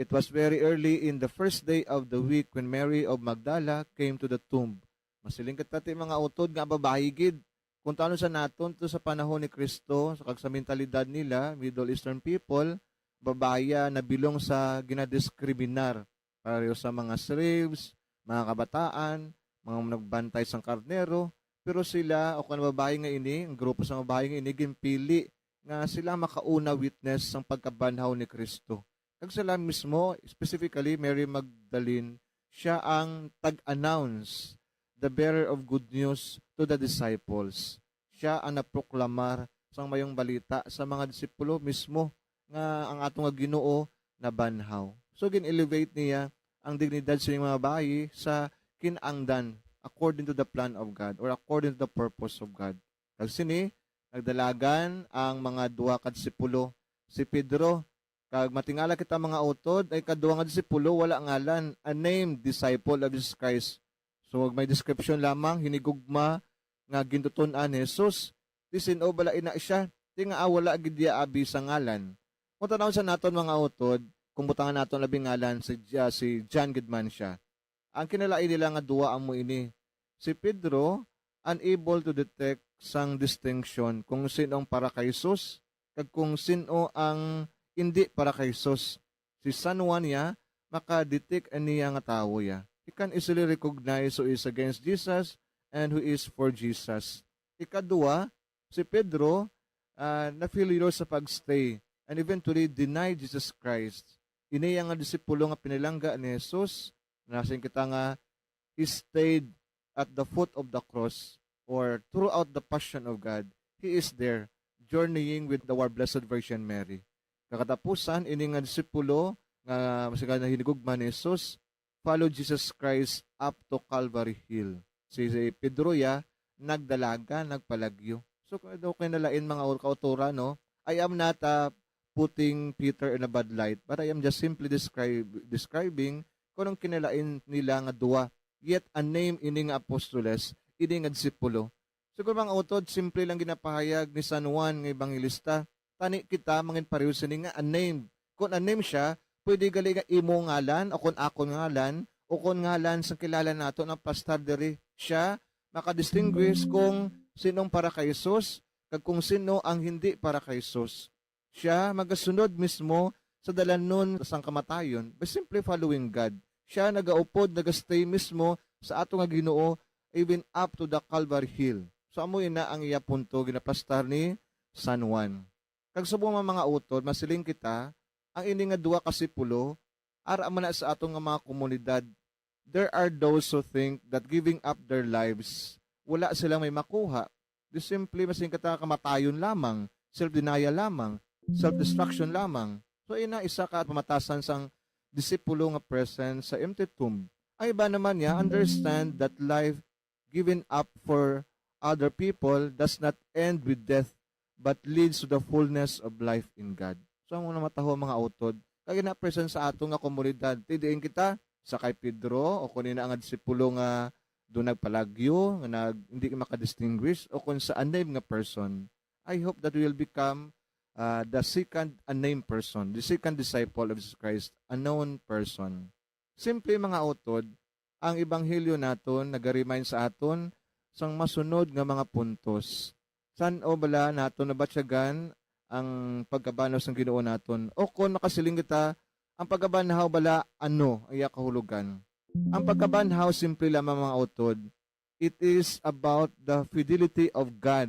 "It was very early in the first day of the week when Mary of Magdala came to the tomb." Masiling kita ti mga utod nga babayi gid. Kung tanon sa naton to sa panahon ni Cristo, sa kag sa mentalidad nila, Middle Eastern people, babayi nabilong sa ginadiskriminar, pareho sa mga slaves, mga kabataan, mga nagbantay sang karnero, pero sila, o kon babayi nga ini, ang grupo sa babayi nga ini, ginpili nga sila makauna witness sang pagkabanhaw ni Cristo. Kag sila mismo, specifically Mary Magdalene, siya ang tag-announce, the bearer of good news to the disciples. Siya ang naproklamar sang mayong balita sa mga disipulo mismo nga ang ato nga Ginoo nabanhaw. So, gin-elevate niya ang dignidad sa mga bayi sa kinangdan according to the plan of God or according to the purpose of God. Kag sini, nagdalagan ang mga duha ka disipulo, si Pedro, kag matingala kita, mga utod, ay kaduha nga disipulo wala ngalan, unnamed disciple of Jesus Christ. So, may description lamang, hinigugma nga gintuton-an ni Jesus, ti sin-o bala ina siya, ti ngaa wala gid iya abi sa ngalan. Kung tanawon sa naton, mga utod, kung butangan naton labi ngalan, si, ah, si John gid man siya. Ang kinalain nila nga duwa amo ini. Si Pedro, unable to detect sang distinction kung sin-o ang para kay Jesus kag kung sin-o ang indi para kay Jesus. Si San Juan ya, maka-detect niya nga tawo ya. He can easily recognize who is against Jesus and who is for Jesus. Ikadua, si Pedro, ah, na-failure sa pag-stay and eventually denied Jesus Christ. Ini ang disipulo nga pinalangga ni Jesus, nasiling kita nga he stayed at the foot of the cross or throughout the passion of God. He is there, journeying with our Blessed Virgin Mary. Kakatapusan, ini nga disipulo nga masiling na hinigugma ni Jesus, followed Jesus Christ up to Calvary Hill. Si, si Pedro ya, nagdalagan, nagpalagyo. So, kung daw kinalain, mga ur-, kauturan, no? I am not, uh, putting Peter in a bad light, but I am just simply describe, describing kung anong kinalain nila nga duwa. Yet, unnamed ini nga apostoles, ini nga disipulo. Siguro, mga utod, simple lang ginapahayag ni San Juan nga ebanghelista. Tani kita mangin pareho sini nga unnamed. Kung unnamed siya, pwede gali nga imo ngalan o kung akon ngalan o kung ngalan sang kilala nato nga pastor diri. Siya makadistinguish kung sinong para kay Jesus kag kung sino ang hindi para kay Jesus. Siya magasunod mismo sa dalanon sang kamatayon by simply following God. Siya nagaupod, nagastay mismo sa ato nga Ginoo, even up to the Calvary Hill. So, amo ina ang iya punto, ginapastar ni San Juan. Kag subong man, mga utod, masiling kita, ang ini nga duha ka sipulo, ara man na sa aton nga mga komunidad. There are those who think that giving up their lives, wala silang may makuha. Di simple, masiling kita, kamatayon lamang, self-denial lamang, self-destruction lamang. So, ina isa ka pamatasan sang disipulo nga present sa empty tomb. Ang iba naman niya understand that life given up for other people does not end with death, but leads to the fullness of life in God. So, ang una mataho, mga utod, kag ina present sa ato nga komunidad, ti diin kita, sa kay Pedro, o kung ina nga disipulo nga do nagpalagyo, nga nag, hindi makadistinguish, o kung sa unnamed nga person. I hope that we will become, uh, the second unnamed person, the second disciple of Jesus Christ, a known person. Simple, mga utod, ang ebanghelyo naton naga-remind sa aton sang masunod nga mga puntos. San-o bala naton nabatyagan ang pagkabanhaw sang Ginoo naton? O kon makasiling kita, ang pagkabanhaw bala ano ang iya kahulogan? Ang pagkabanhaw simple lamang, mga utod. It is about the fidelity of God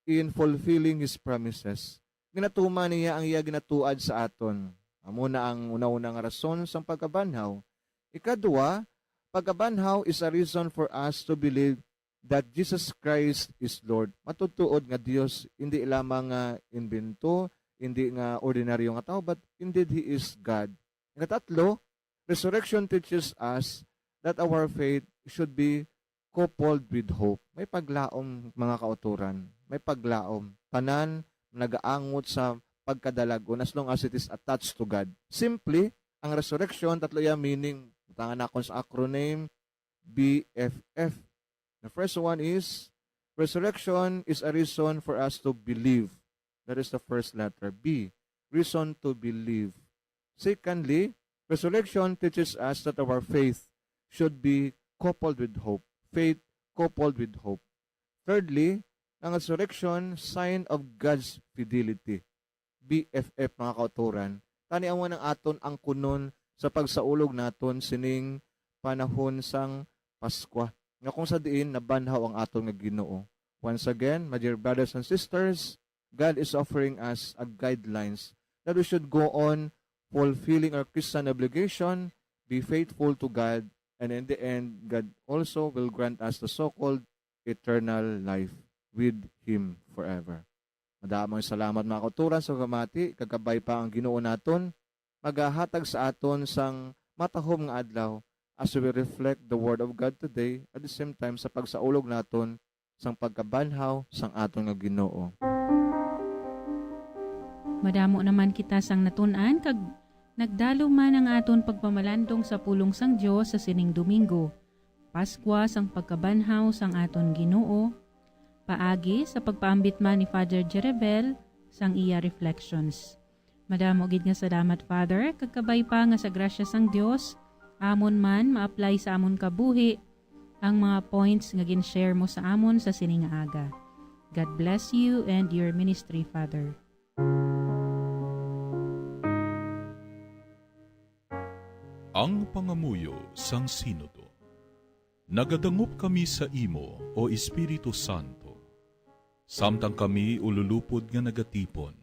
in fulfilling His promises. Ginatuman niya ang iya ginatuad sa aton. Amo na ang una-una nga rason sang pagkabanhaw. Ikadua, pagkabanhaw is a reason for us to believe that Jesus Christ is Lord. Matutuod nga Dios, hindi lamang nga imbento, hindi nga ordinaryo nga tawo, but indeed He is God. Ikatatlo, resurrection teaches us that our faith should be coupled with hope. May paglaom, mga kauturan. May paglaom. Tanan nagaangot sa pagkadalag-on as long as it is attached to God. Simply, ang resurrection, tatlo iya meaning. Butangan nakon sa acronym, B F F. The first one is, resurrection is a reason for us to believe. That is the first letter, B, reason to believe. Secondly, resurrection teaches us that our faith should be coupled with hope. Faith coupled with hope. Thirdly, ang resurrection, sign of God's fidelity. B F F, mga kauturan. Tani amo ang aton angkunon sa pagsaulog naton sining panahon sang Paskwa, nga kung sa diin nabanhaw ang aton nga Ginoo. Once again, my dear brothers and sisters, God is offering us a guidelines that we should go on fulfilling our Christian obligation, be faithful to God, and in the end, God also will grant us the so-called eternal life with Him forever. Madamo nga salamat, mga kauturan, sa pagpamati, kag kabay pa ang Ginoo naton magahatag sa aton sang matahom nga adlaw as we reflect the Word of God today, at the same time sa pagsaulog naton sang pagkabanhaw sang aton nga Ginoo. Madamo naman kita sang natun-an, kag nagdalo man ang aton pagpamalandong sa pulong sang Dios sa sining Domingo, Paskwa sang pagkabanhaw sang aton Ginoo, paagi sa pagpaambit man ni Father Jerebel sang iya reflections. Madamo gid nga salamat, Father, kag kabay pa nga sa grasya sang Dios, amon man ma-apply sa amon kabuhi ang mga points nga gin-share mo sa amon sa sini nga aga. God bless you and your ministry, Father. Ang pangamuyo sang Sinodo. Nagadangop kami sa imo, O Espiritu Santo, samtang kami ululupod nga nagatipon.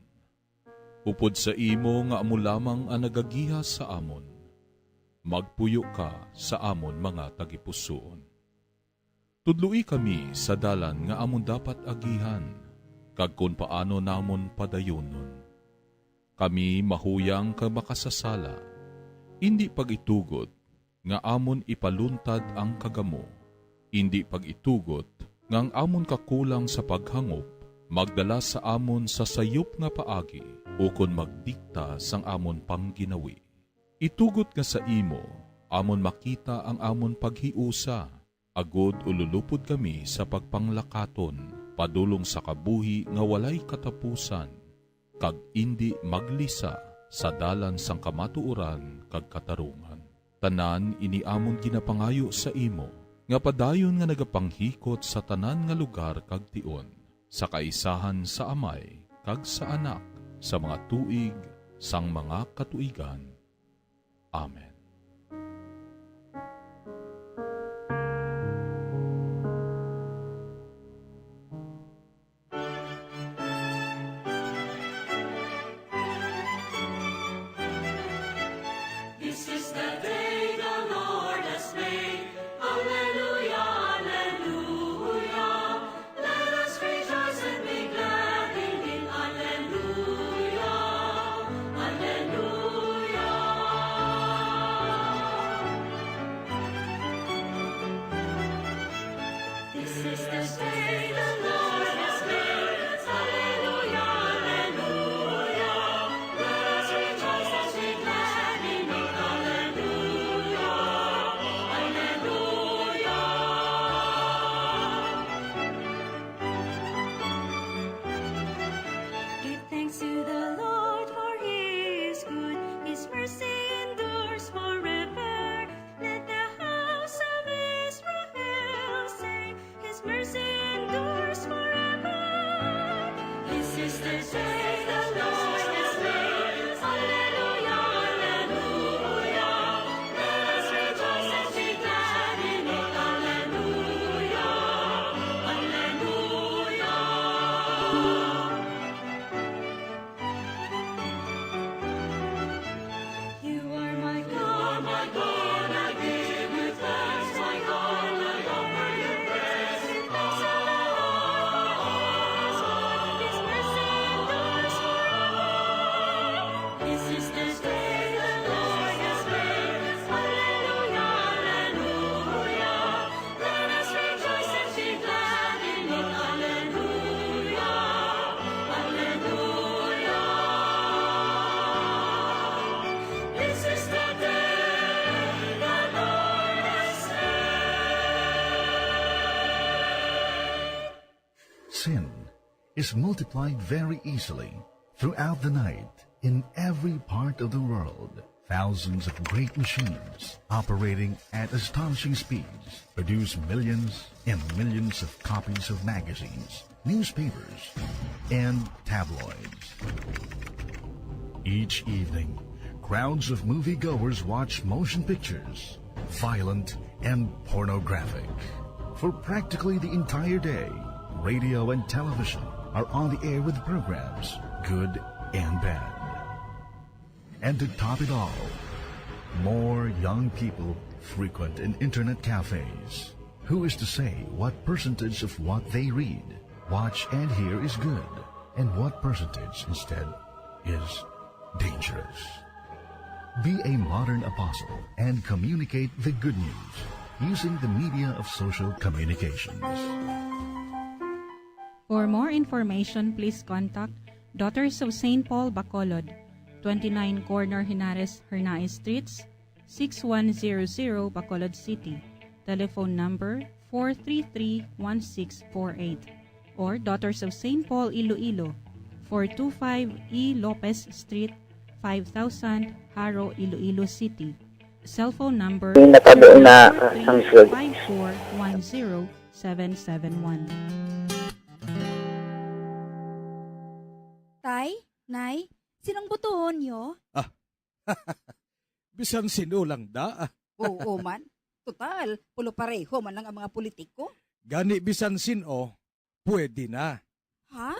Upod sa imo nga amo lamang ang nagagiha sa amon, magpuyo ka sa amon mga tagipusoon. Tudloi kami sa dalan nga amon dapat agihan, kag kon paano namon padayonon. Kami mahuyang kag makasasala, indi pag-itugot nga amon ipaluntad ang kagamo, indi pag-itugot nga ang amon kakulang sa paghangop magdala sa amon sa sayop nga paagi ukon magdikta sang amon pangginawi. Itugot nga sa imo amon makita ang amon paghiusa, agod ululupod kami sa pagpanglakaton padulong sa kabuhi nga walay katapusan, kag indi maglisa sa dalan sang kamatuoran kag katarungan. Tanan ini amon ginapangayo sa imo, nga padayon nga nagapanghikot sa tanan nga lugar kag tion, sa kaisahan sa Amay kag sa Anak, sa mga tuig sang mga katuigan. Amen. This is the day the Lord has made. Alleluia, alleluia. Let us rejoice and be glad in it. Alleluia, alleluia. This is the day the Lord has made. Alleluia, alleluia. Let us rejoice and be glad in it. Alleluia, alleluia. Give thanks to the Lord, for he is good. His mercy endures forever. Let the house of Israel say, his mercy endures forever. This is the day the Lord has made. Alleluia, alleluia. Let us rejoice and be glad in it. Alleluia, alleluia. You are my God, my God, I give you thanks, my God, I offer you praise. His mercy endures forever. This is the day the Lord has made. Alleluia, alleluia. Let us rejoice and be glad in it. Alleluia, alleluia. This is the day the Lord has made. Sin is multiplied very easily throughout the night in every part of the world. Thousands of great machines operating at astonishing speeds produce millions and millions of copies of magazines, newspapers, and tabloids. Each evening, crowds of moviegoers watch motion pictures, violent and pornographic. For practically the entire day, radio and television are on the air with programs, good and bad. And to top it all, more young people frequent an internet cafes. Who is to say what percentage of what they read, watch, and hear is good, and what percentage instead is dangerous? Be a modern apostle and communicate the good news using the media of social communications. For more information, please contact Daughters of Saint Paul Bacolod, twenty-nine Corner Henares Hernaez Streets, six one zero zero, Bacolod City. Telephone number four three three one six four eight. Or Daughters of Saint Paul Iloilo, four two five E Lopez Street, five thousand, Jaro, Iloilo City. Cellphone number Yung natabo na, ah, sang sud. Five four one zero seven seven one. Tay, Nay, sinong botohon nyo? Ah, bisan sino lang da. Oo man. Total, pulo pareho man lang ang mga politiko. Gani bisan sino, pwede na. Ha?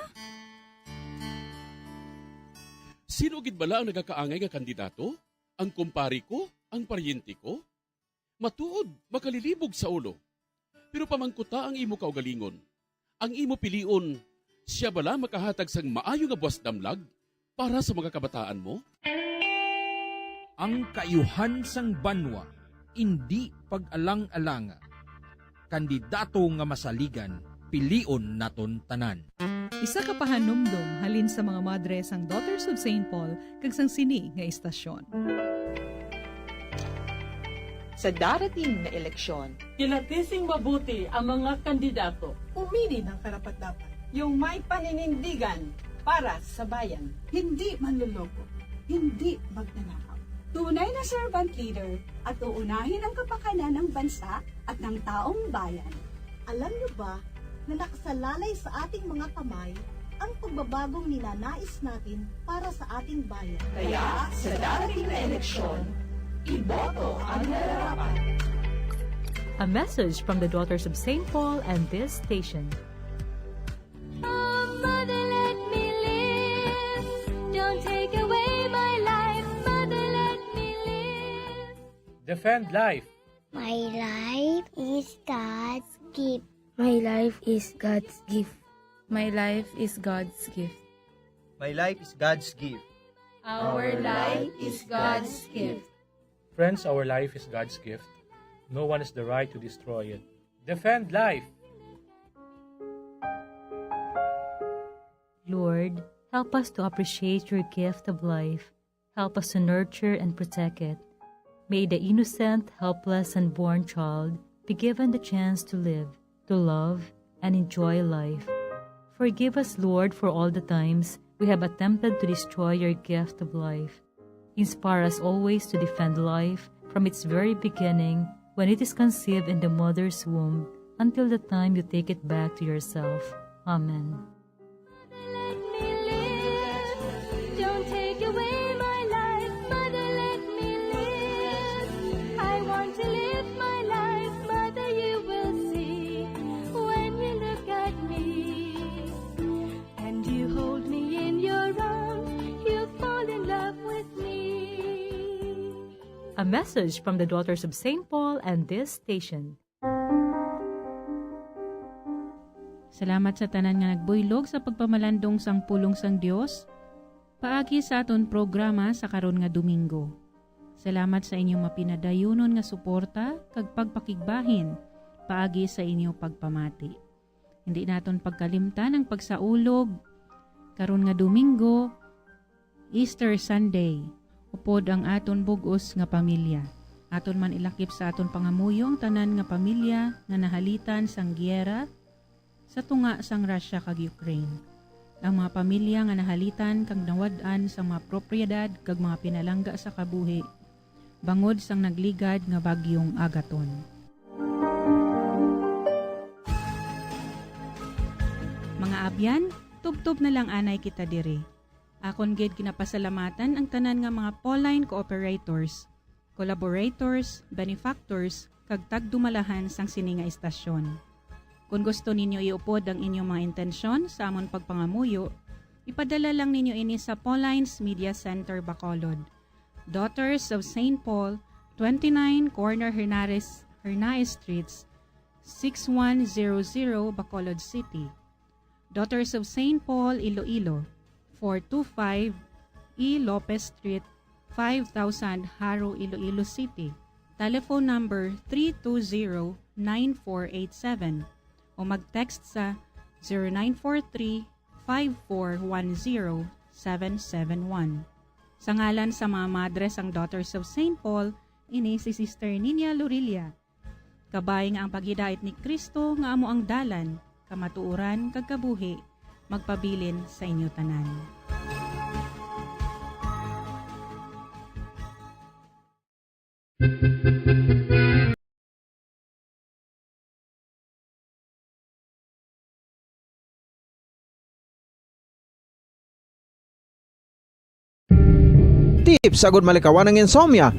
Sino gid bala ang nagakaangay nga kandidato? Ang kumpari ko? Ang paryente ko? Matuod, makalilibog sa ulo. Pero pamangkuta ang imo kaugalingon. Ang imo pilion, sia bala makahatag sang maayo nga buwas damlag para sa mga kabataan mo? Ang kaayuhan sang banwa, indi pag-alang-alanga. Kandidato nga masaligan, pilion naton tanan. Isa ka pahanumdom halin sa mga madre sang Daughters of Saint Paul kag sang sini nga istasyon. Sa darating na eleksyon, kilati sing mabuti ang mga kandidato. Pumili ng karapat-dapat. Yung may paninindigan para sa bayan. Hindi manloloko, hindi magnanakaw. Tunay na servant leader at uunahin ang kapakanan ng bansa at ng taong bayan. Alam niyo ba na nakasalalay sa ating mga kamay ang pagbabagong ninanais natin para sa ating bayan? Kaya sa darating na eleksyon, iboto ang nararapat. A message from the Daughters of Saint Paul and this station. Oh, mother, let me live. Don't take away my life. Mother, let me live. Defend life. My life is God's gift. My life is God's gift. My life is God's gift. My life is God's gift. Our life is God's gift. Friends, our life is God's gift. No one has the right to destroy it. Defend life. Lord, help us to appreciate your gift of life. Help us to nurture and protect it. May the innocent, helpless, unborn child be given the chance to live, to love, and enjoy life. Forgive us, Lord, for all the times we have attempted to destroy your gift of life. Inspire us always to defend life from its very beginning, when it is conceived in the mother's womb, until the time you take it back to yourself. Amen. Mother, let me live. Don't take away my life. Mother, let me live. I want to live my life. Mother, you will see when you look at me. And you hold me in your arms. You'll fall in love with me. A message from the Daughters of Saint Paul and this station. Salamat sa tanan nga nagbuylog sa pagpamalandong sang pulong sang Dios paagi sa aton programa sa karon nga Domingo. Salamat sa inyong mapinadayunon nga suporta kag pagpakigbahin paagi sa inyo pagpamati. Hindi naton pagkalimtan ang pagsaulog karon nga Domingo, Easter Sunday, upod ang aton bug-os nga pamilya. Aton man ilakip sa aton pangamuyo ang tanan nga pamilya nga nahalitan sang giyera sa tunga sang Russia kag Ukraine. Ang mga pamilya nga nahalitan kag nawad-an sang mga propiedad kag mga pinalangga sa kabuhi bangod sang nagligad nga Bagyong Agaton. Mga abyan, tubtob na lang anay kita diri. Akon gid ginapasalamatan ang tanan nga mga Pauline cooperators, collaborators, benefactors, kag tagdumalahan sang sini nga istasyon. Kon gusto ninyo iupod ang inyong mga intensyon sa amon pagpangamuyo, ipadala lang ninyo ini sa Pauline's Media Center, Bacolod, Daughters of Saint Paul, twenty-nine Corner Hernares, Hernaez Streets, six one zero zero, Bacolod City. Daughters of Saint Paul, Iloilo, four two five E Lopez Street, five thousand, Jaro, Iloilo City. Telephone number three two zero, nine four eight seven o mag-text sa zero nine four three, five four one zero, seven seven one. Sa ngalan sa mga madre sang Daughters of Saint Paul, ini si Sister Ninia Lorilla. Kabay nga ang paghidait ni Cristo nga amo ang dalan, kamatuoran, kag kabuhi, magpabilin sa inyo tanan. Tips agud malikawan ang insomnia.